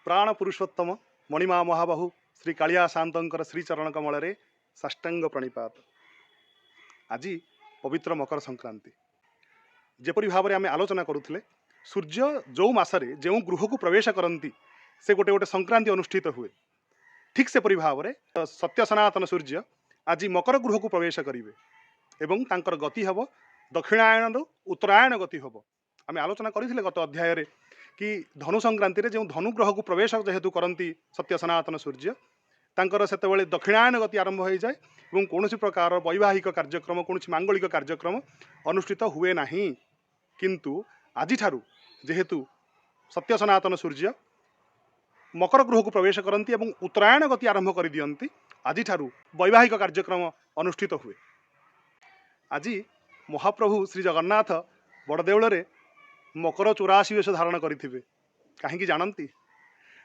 ପ୍ରାଣ ପୁରୁଷୋତ୍ତମ ମଣିମା ମହାବାହୁ ଶ୍ରୀ କାଳିଆ ସାଆନ୍ତଙ୍କର ଶ୍ରୀଚରଣ କମଳରେ ସାଷ୍ଟାଙ୍ଗ ପ୍ରଣିପାତ। ଆଜି ପବିତ୍ର ମକର ସଂକ୍ରାନ୍ତି। ଯେପରି ଭାବରେ ଆମେ ଆଲୋଚନା କରୁଥିଲେ, ସୂର୍ଯ୍ୟ ଯେଉଁ ମାସରେ ଯେଉଁ ଗୃହକୁ ପ୍ରବେଶ କରନ୍ତି, ସେ ଗୋଟେ ଗୋଟେ ସଂକ୍ରାନ୍ତି ଅନୁଷ୍ଠିତ ହୁଏ। ଠିକ୍ ସେପରି ଭାବରେ ସତ୍ୟ ସନାତନ ସୂର୍ଯ୍ୟ ଆଜି ମକର ଗୃହକୁ ପ୍ରବେଶ କରିବେ ଏବଂ ତାଙ୍କର ଗତି ହେବ ଦକ୍ଷିଣାୟନରୁ ଉତ୍ତରାୟଣ ଗତି ହେବ। ଆମେ ଆଲୋଚନା କରିଥିଲେ ଗତ ଅଧ୍ୟାୟରେ କି ଧନୁ ସଂକ୍ରାନ୍ତିରେ ଯେଉଁ ଧନୁ ଗ୍ରହକୁ ପ୍ରବେଶ ଯେହେତୁ କରନ୍ତି ସତ୍ୟ ସନାତନ ସୂର୍ଯ୍ୟ, ତାଙ୍କର ସେତେବେଳେ ଦକ୍ଷିଣାୟନ ଗତି ଆରମ୍ଭ ହୋଇଯାଏ ଏବଂ କୌଣସି ପ୍ରକାର ବୈବାହିକ କାର୍ଯ୍ୟକ୍ରମ, କୌଣସି ମାଙ୍ଗଳିକ କାର୍ଯ୍ୟକ୍ରମ ଅନୁଷ୍ଠିତ ହୁଏ ନାହିଁ। କିନ୍ତୁ ଆଜିଠାରୁ ଯେହେତୁ ସତ୍ୟ ସନାତନ ସୂର୍ଯ୍ୟ ମକର ଗୃହକୁ ପ୍ରବେଶ କରନ୍ତି ଏବଂ ଉତ୍ତରାୟଣ ଗତି ଆରମ୍ଭ କରିଦିଅନ୍ତି, ଆଜିଠାରୁ ବୈବାହିକ କାର୍ଯ୍ୟକ୍ରମ ଅନୁଷ୍ଠିତ ହୁଏ। ଆଜି ମହାପ୍ରଭୁ ଶ୍ରୀ ଜଗନ୍ନାଥ ବଡ଼ଦେଉଳରେ ମକର 84 ବେଶ ଧାରଣ କରିଥିବେ। କାହିଁକି ଜାଣନ୍ତି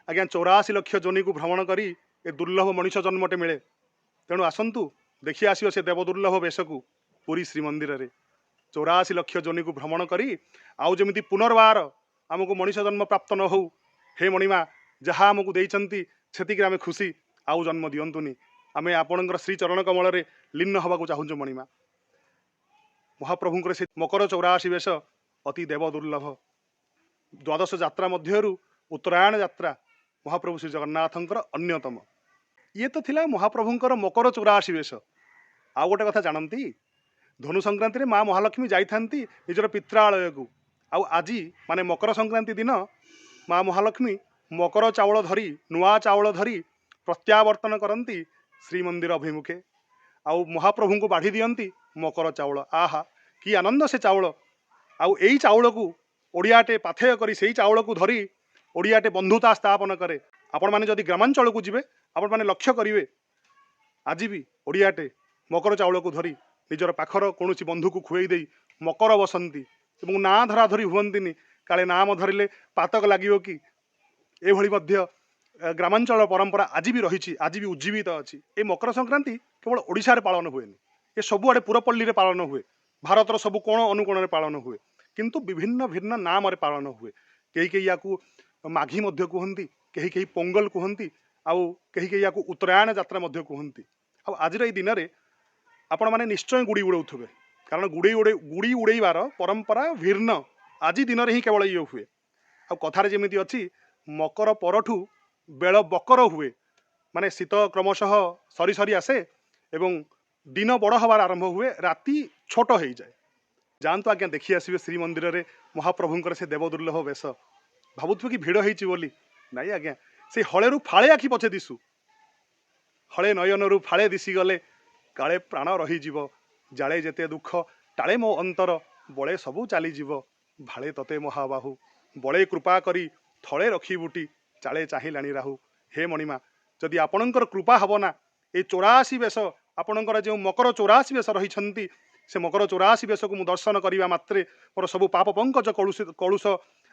ଆଜ୍ଞା? 84 ଲକ୍ଷ ଯୋନିକୁ ଭ୍ରମଣ କରି ଏ ଦୁର୍ଲଭ ମଣିଷ ଜନ୍ମଟେ ମିଳେ। ତେଣୁ ଆସନ୍ତୁ ଦେଖି ଆସିବ ସେ ଦେବ ଦୁର୍ଲଭ ବେଶକୁ ପୁରୀ ଶ୍ରୀମନ୍ଦିରରେ। 84 ଲକ୍ଷ ଯୋନିକୁ ଭ୍ରମଣ କରି ଆଉ ଯେମିତି ପୁନର୍ବାର ଆମକୁ ମଣିଷ ଜନ୍ମ ପ୍ରାପ୍ତ ନ ହଉ। ହେ ମଣିମା, ଯାହା ଆମକୁ ଦେଇଛନ୍ତି ସେତିକିରେ ଆମେ ଖୁସି, ଆଉ ଜନ୍ମ ଦିଅନ୍ତୁନି। ଆମେ ଆପଣଙ୍କର ଶ୍ରୀ ଚରଣ କମଳରେ ଲୀନ ହେବାକୁ ଚାହୁଁଛୁ ମଣିମା। ମହାପ୍ରଭୁଙ୍କର ସେ ମକର 84 ବେଶ ଅତି ଦେବ ଦୁର୍ଲଭ। ଦ୍ୱାଦଶ ଯାତ୍ରା ମଧ୍ୟରୁ ଉତ୍ତରାୟଣ ଯାତ୍ରା ମହାପ୍ରଭୁ ଶ୍ରୀ ଜଗନ୍ନାଥଙ୍କର ଅନ୍ୟତମ। ଇଏ ତ ଥିଲା ମହାପ୍ରଭୁଙ୍କର ମକର 84 ବେଶ। ଆଉ ଗୋଟେ କଥା ଜାଣନ୍ତି? ଧନୁ ସଂକ୍ରାନ୍ତିରେ ମା ମହାଲକ୍ଷ୍ମୀ ଯାଇଥାନ୍ତି ନିଜର ପିତ୍ରାଳୟକୁ। ଆଉ ଆଜି ମାନେ ମକର ସଂକ୍ରାନ୍ତି ଦିନ ମା ମହାଲକ୍ଷ୍ମୀ ମକର ଚାଉଳ ଧରି, ନୂଆ ଚାଉଳ ଧରି ପ୍ରତ୍ୟାବର୍ତ୍ତନ କରନ୍ତି ଶ୍ରୀମନ୍ଦିର ଅଭିମୁଖେ ଆଉ ମହାପ୍ରଭୁଙ୍କୁ ବାଢ଼ି ଦିଅନ୍ତି ମକର ଚାଉଳ। ଆହା, କି ଆନନ୍ଦ ସେ ଚାଉଳ! ଆଉ ଏଇ ଚାଉଳକୁ ଓଡ଼ିଆଟେ ପାଥେୟ କରି, ସେଇ ଚାଉଳକୁ ଧରି ଓଡ଼ିଆଟେ ବନ୍ଧୁତା ସ୍ଥାପନ କରେ। ଆପଣମାନେ ଯଦି ଗ୍ରାମାଞ୍ଚଳକୁ ଯିବେ, ଆପଣମାନେ ଲକ୍ଷ୍ୟ କରିବେ, ଆଜି ବି ଓଡ଼ିଆଟେ ମକର ଚାଉଳକୁ ଧରି ନିଜର ପାଖର କୌଣସି ବନ୍ଧୁକୁ ଖୁଏଇ ଦେଇ ମକର ବସନ୍ତି ଏବଂ ନାଁ ଧରାଧରି ହୁଅନ୍ତିନି, କାଳେ ନାମ ଧରିଲେ ପାତକ ଲାଗିବ କି। ଏଭଳି ମଧ୍ୟ ଗ୍ରାମାଞ୍ଚଳ ପରମ୍ପରା ଆଜି ବି ରହିଛି, ଆଜି ବି ଉଜ୍ଜୀବିତ ଅଛି। ଏ ମକର ସଂକ୍ରାନ୍ତି କେବଳ ଓଡ଼ିଶାରେ ପାଳନ ହୁଏନି, ଏ ସବୁଆଡ଼େ ପୁରପଲ୍ଲୀରେ ପାଳନ ହୁଏ, ଭାରତର ସବୁ କୋଣ ଅନୁକୋଣରେ ପାଳନ ହୁଏ, କିନ୍ତୁ ବିଭିନ୍ନ ଭିନ୍ନ ନାମରେ ପାଳନ ହୁଏ। କେହି କେହି ୟାକୁ ମାଘୀ ମଧ୍ୟ କୁହନ୍ତି, କେହି କେହି ପୋଙ୍ଗଲ କୁହନ୍ତି, ଆଉ କେହି କେହି ୟାକୁ ଉତ୍ତରାୟଣ ଯାତ୍ରା ମଧ୍ୟ କୁହନ୍ତି। ଆଉ ଆଜିର ଏଇ ଦିନରେ ଆପଣମାନେ ନିଶ୍ଚୟ ଗୁଡ଼ି ଉଡ଼ଉଥିବେ, କାରଣ ଗୁଡ଼ି ଉଡ଼େଇବାର ପରମ୍ପରା ଭିନ୍ନ ଆଜି ଦିନରେ ହିଁ କେବଳ ଇଏ ହୁଏ। ଆଉ କଥାରେ ଯେମିତି ଅଛି, ମକର ପରଠୁ ବେଳ ବକର ହୁଏ, ମାନେ ଶୀତ କ୍ରମଶଃ ସରି ସରି ଆସେ ଏବଂ ଦିନ ବଡ଼ ହେବାର ଆରମ୍ଭ ହୁଏ, ରାତି ଛୋଟ ହେଇଯାଏ। ଯାଆନ୍ତୁ ଆଜ୍ଞା, ଦେଖି ଆସିବେ ଶ୍ରୀମନ୍ଦିରରେ ମହାପ୍ରଭୁଙ୍କର ସେ ଦେବଦୁର୍ଲଭ ବେଶ। ଭାବୁଥିବେ କି ଭିଡ଼ ହେଇଛି ବୋଲି। ନାଇଁ ଆଜ୍ଞା, ସେ ହଳେରୁ ଫାଳେ ଆଖି ପଛେ ଦିଶୁ, ହଳେ ନୟନରୁ ଫାଳେ ଦିଶିଗଲେ କାଳେ ପ୍ରାଣ ରହିଯିବ। ଜାଳେ ଯେତେ ଦୁଃଖ ଟାଳେ ମୋ ଅନ୍ତର, ବଳେ ସବୁ ଚାଲିଯିବ। ଭାଳେ ତତେ ମହାବାହୁ, ବଳେ କୃପା କରି ଥଳେ ରଖିବୁଟି, ଚାଳେ ଚାହିଁଲାଣି ରାହୁ। ହେ ମଣିମା, ଯଦି ଆପଣଙ୍କର କୃପା ହବ ନା, ଏ 84 ବେଶ, ଆପଣଙ୍କର ଯେଉଁ ମକର 84 ବେଶ ରହିଛନ୍ତି, ସେ ମକର 84 ବେଶକୁ ମୁଁ ଦର୍ଶନ କରିବା ମାତ୍ରେ ମୋର ସବୁ ପାପ ପଙ୍କଜ କଳୁଷ କଳୁଷ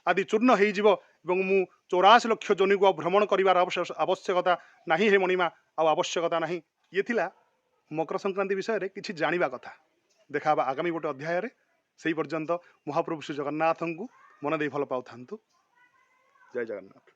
ଆଦି ଚୂର୍ଣ୍ଣ ହେଇଯିବ ଏବଂ ମୁଁ 84 ଲକ୍ଷ ଯୋନିକୁ ଆଉ ଭ୍ରମଣ କରିବାର ଆବଶ୍ୟକତା ନାହିଁ। ହେ ମଣିମା, ଆଉ ଆବଶ୍ୟକତା ନାହିଁ। ଇଏ ଥିଲା ମକର ସଂକ୍ରାନ୍ତି ବିଷୟରେ କିଛି ଜାଣିବା କଥା। ଦେଖା ହେବା ଆଗାମୀ ଗୋଟେ ଅଧ୍ୟାୟରେ। ସେଇ ପର୍ଯ୍ୟନ୍ତ ମହାପ୍ରଭୁ ଶ୍ରୀ ଜଗନ୍ନାଥଙ୍କୁ ମନ ଦେଇ ଭଲ ପାଉଥାନ୍ତୁ। ଜୟ ଜଗନ୍ନାଥ।